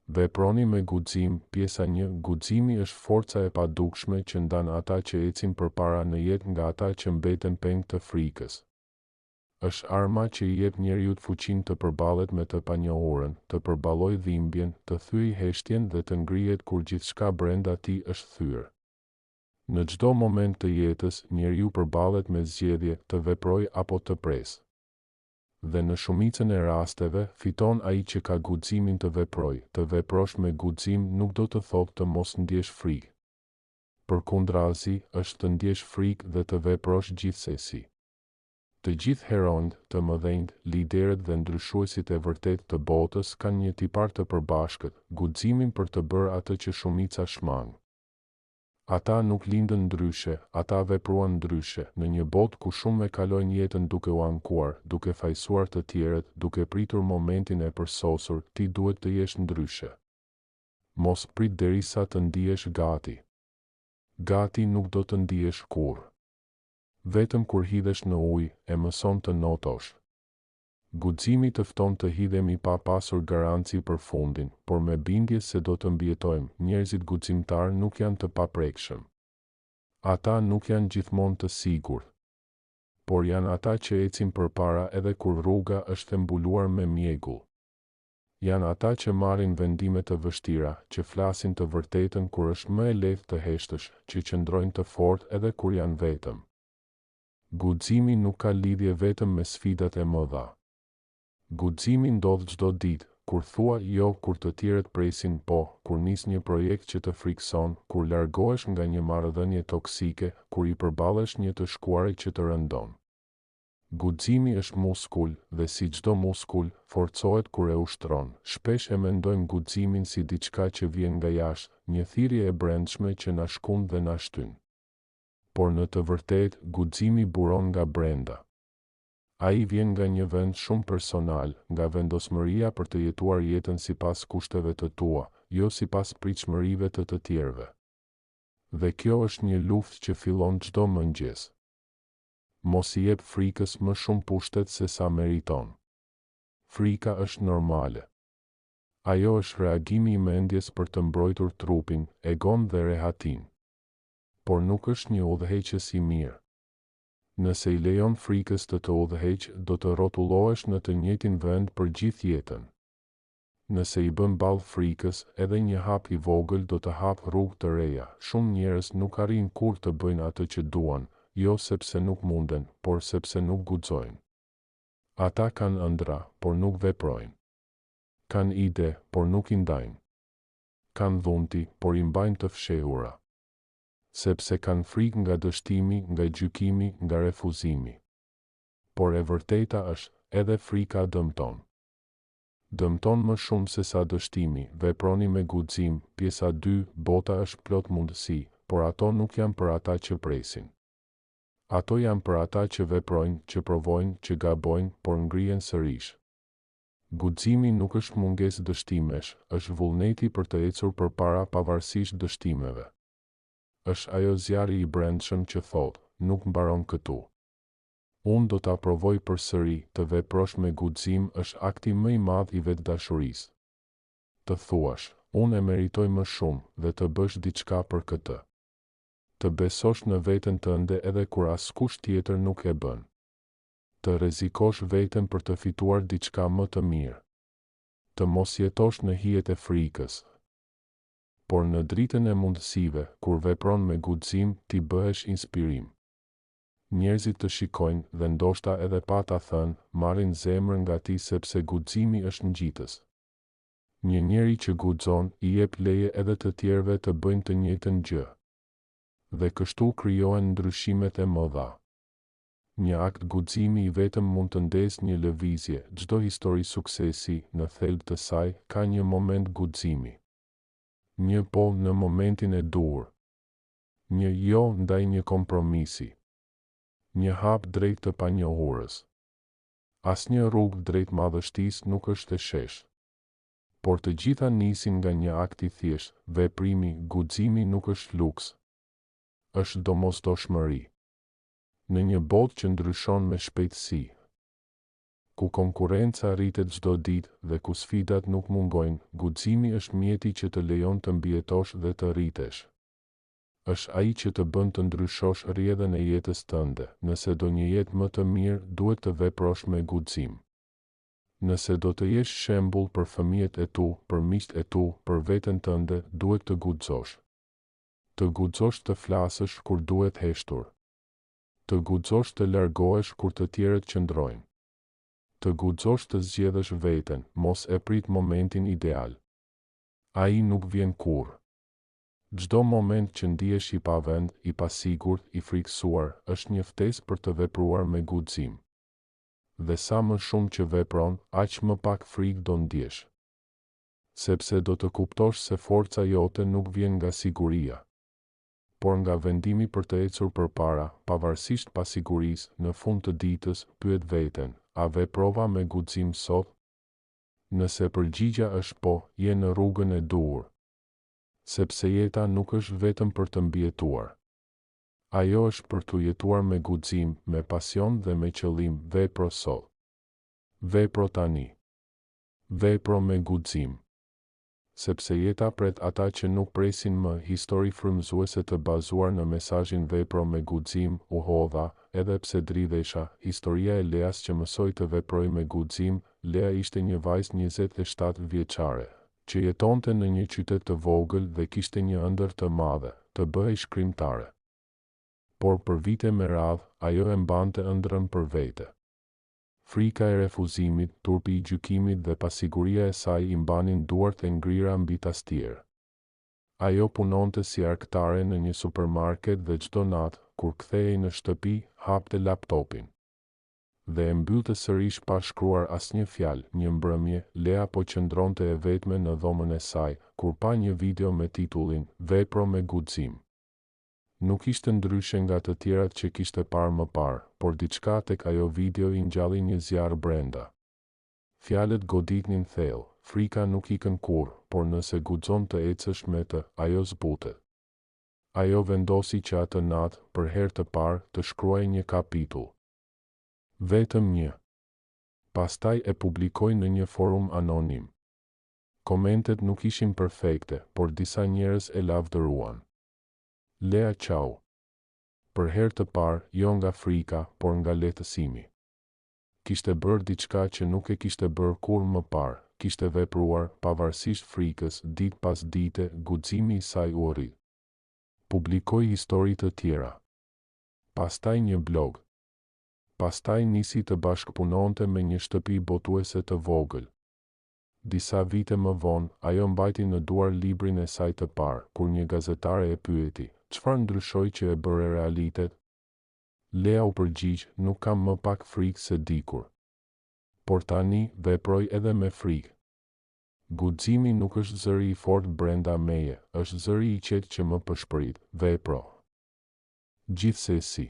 Veproni me guxim, pjesa një, Guximi është forca e padukshme që ndan ata që ecin përpara në jetë nga ata që mbeten peng të frikës. Është arma që i jep njeriut fuqinë të përballet me të panjohurën, të përballojë dhimbjen, të thyejë heshtjen dhe të ngrihet kur gjithçka brenda tij është thyer. Në çdo moment të jetës, njeriu përballet me zgjedhje, të veprojë apo të presë. Dhe në shumicën e rasteve, fiton ai që ka guximin të veprojë. Të veprosh me guxim nuk do të thotë të mos ndjesh frikë. Përkundrazi, është të ndjesh frikë dhe të veprosh gjithsesi. Të gjithë heronjtë, të mëdhenjtë, liderët dhe ndryshuesit e vërtetë të botës kanë një tipar të përbashkët, guximin për të bërë atë që shumica shmang. Ata nuk lindën ndryshe, ata vepruan ndryshe, në një botë ku shumë e kalojnë jetën duke u ankuar, duke fajësuar të tjerët, duke pritur momentin e përsosur, ti duhet të jesh ndryshe. Mos prit derisa të ndihesh gati. Gati nuk do të ndihesh kurrë. Vetëm kur hidhesh në ujë, e mëson të notosh. Guximi të fton të hidhemi pa pasur garanci për fundin, por me bindje se do të mbijetojmë, njerëzit guximtarë nuk janë të paprekshëm. Ata nuk janë gjithmonë të sigurt. Por janë ata që ecin përpara edhe kur rruga është e mbuluar me mjegull. Janë ata që marrin vendime të vështira, që flasin të vërtetën kur është më e lehtë të heshtësh, që qëndrojnë të fortë edhe kur janë vetëm. Guximi nuk ka lidhje vetëm me sfidat e mëdha. Guximi ndodh çdo ditë, kur thua jo kur të tjerët presin po, kur nis një projekt që të frikëson, kur largohesh nga një marrëdhënie toksike, kur i përballesh një të shkuare që të rëndon. Guximi është muskul, dhe si çdo muskul, forcohet kur e ushtron. Shpesh e mendojmë guximin si diçka që vjen nga jashtë, një thirrje e brendshme që na shkund dhe na shtyn. Por në të vërtetë, guximi buron nga brenda. Ai vjen nga një vend shumë personal, nga vendosmëria për të jetuar jetën sipas kushteve të tua, jo sipas pritshmërive të të tjerëve. Dhe kjo është një luftë që fillon çdo mëngjes. Mos i jep frikës më shumë pushtet se sa meriton. Frika është normale. Ajo është reagimi i mendjes për të mbrojtur trupin, egon dhe rehatinë. Por nuk është një udhëheqës i mirë. Nëse i lejon frikës të të udhëheqë, do të rrotullohesh në të njëjtin vend për gjithë jetën. Nëse i bën ballë frikës, edhe një hap i vogël do të hapë rrugë të reja. Shumë njerëz nuk arrijnë kurrë të bëjnë atë që duan, jo sepse nuk munden, por sepse nuk guxojnë. Ata kanë ëndrra, por nuk veprojnë. Kanë ide, por nuk i ndajnë. Kanë dhunti, por i mbajnë të fshehura. Sepse kanë frikë nga dështimi, nga gjykimi, nga refuzimi. Por e vërteta është, edhe frika dëmton. Dëmton më shumë sesa dështimi, veproni me guxim, pjesa dy, bota është plot mundësi, por ato nuk janë për ata që presin. Ato janë për ata që veprojnë, që provojnë, që gabojnë, por ngrihen sërish. Guximi nuk është mungesë dështimesh, është vullneti për të ecur përpara pavarësisht dështimeve. Është ajo zjarri i brendshëm që thotë, nuk mbaron këtu. Unë do ta provoj përsëri, të veprosh me guxim është akti më i madh i vetëdashurisë. Të thuash, unë e meritoj më shumë, dhe të bësh diçka për këtë. Të besosh në veten tënde edhe kur askush tjetër nuk e bën. Të rrezikosh veten për të fituar diçka më të mirë. Të mos jetosh në hijet e frikës. Por në dritën e mundësive, kur vepron me guxim, ti bëhesh inspirim. Njerëzit të shikojnë, dhe ndoshta edhe pa ta thënë, marrin zemër nga ti sepse guximi është ngjitës. Një njeri që guxon, i jep leje edhe të tjerëve të bëjnë të njëjtën gjë. Dhe kështu krijohen ndryshimet e mëdha. Një akt guximi i vetëm mund të ndezë një lëvizje, çdo histori suksesi, në thelb të saj, ka një moment guximi. Një po në momentin e duhur. Një jo ndaj një kompromisi. Një hap drejt të panjohurës. Asnjë rrugë drejt madhështisë nuk është e sheshtë. Por të gjitha nisin nga një akt i thjeshtë, veprimi, guximi nuk është luks. Është domosdoshmëri. Në një botë që ndryshon me shpejtësi. Ku konkurrenca rritet çdo ditë dhe ku sfidat nuk mungojnë, guximi është mjeti që të lejon të mbijetosh dhe të rritesh. Është ai që të bën të ndryshosh rrjedhën e jetës tënde. Nëse do një jetë më të mirë, duhet të veprosh me guxim. Nëse do të jesh shembull për fëmijët e tu, për miqtë e tu, për veten tënde, duhet të guxosh. Të guxosh të flasësh kur duhet heshtur. Të guxosh të largohesh kur të tjerët qëndrojnë. Të guxosh të zgjedhësh veten, mos e prit momentin ideal. Ai nuk vjen kurrë. Çdo moment që ndihesh i pavend, i pasigurt, i frikësuar, është një ftesë për të vepruar me guxim. Dhe sa më shumë që vepron, aq më pak frikë do ndjesh. Sepse do të kuptosh se forca jote nuk vjen nga siguria por nga vendimi për të ecur përpara, pavarësisht pasigurisë, në fund të ditës, pyet veten, a veprova me guxim sot? Nëse përgjigja është po, je në rrugën e duhur. Sepse jeta nuk është vetëm për të mbijetuar. Ajo është për t'u jetuar me guxim, me pasion dhe me qëllim, vepro sot. Vepro tani. Vepro me guxim. Sepse jeta pret ata që nuk presin më, histori frymëzuese të bazuar në mesazhin vepro me guxim, u hodha, edhe pse dridhesha, historia e Leas që mësoi të veprojë me guxim, Lea ishte një vajzë 27 vjeçare, që jetonte në një qytet të vogël dhe kishte një ëndërr të madhe, të bëhej shkrimtare. Por për vite me radhë, ajo e mbante ëndrrën për vete. Frika e refuzimit, turpi i gjykimit dhe pasiguria e saj i mbanin duart e ngrira mbi tastierë. Ajo punonte si arkëtare në një supermarket dhe çdo natë, kur kthehej në shtëpi, hapte laptopin. Dhe e mbyllte sërish pa shkruar asnjë fjalë. Një mbrëmje, Lea po qëndronte e vetme në dhomën e saj, kur pa një video me titullin, Vepro me guxim. Nuk ishte ndryshe nga të tjerat që kishte parë më parë, por diçka tek ajo video i ngjalli një zjarr brenda. Fjalët goditnin thellë, frika nuk ikën kurrë, por nëse guxon të ecësh me të, ajo zbutet. Ajo vendosi që atë natë, për herë të parë, të shkruajë një kapitull. Vetëm një. Pastaj e publikoi në një forum anonim. Komentet nuk ishin perfekte, por disa njerëz e lavdëruan. Lea qau. Për herë të parë, jo nga frika, por nga lehtësimi. Kishte bërë diçka që nuk e kishte bërë kurrë më parë, kishte vepruar, pavarësisht frikës, ditë pas dite, guximi i saj u rrit. Publikoi histori të tjera. Pastaj një blog. Pastaj nisi të bashkëpunonte me një shtëpi botuese të vogël. Disa vite më vonë, ajo mbajti në duar librin e saj të parë, kur një gazetare e pyeti, Çfarë ndryshoi që e bëre realitet? Lea u përgjigj, Nuk kam më pak frikë se dikur. Por tani, veproj edhe me frikë. Guximi nuk është zëri i fortë brenda meje, është zëri i qetë që më pëshpërit, Vepro. Gjithsesi.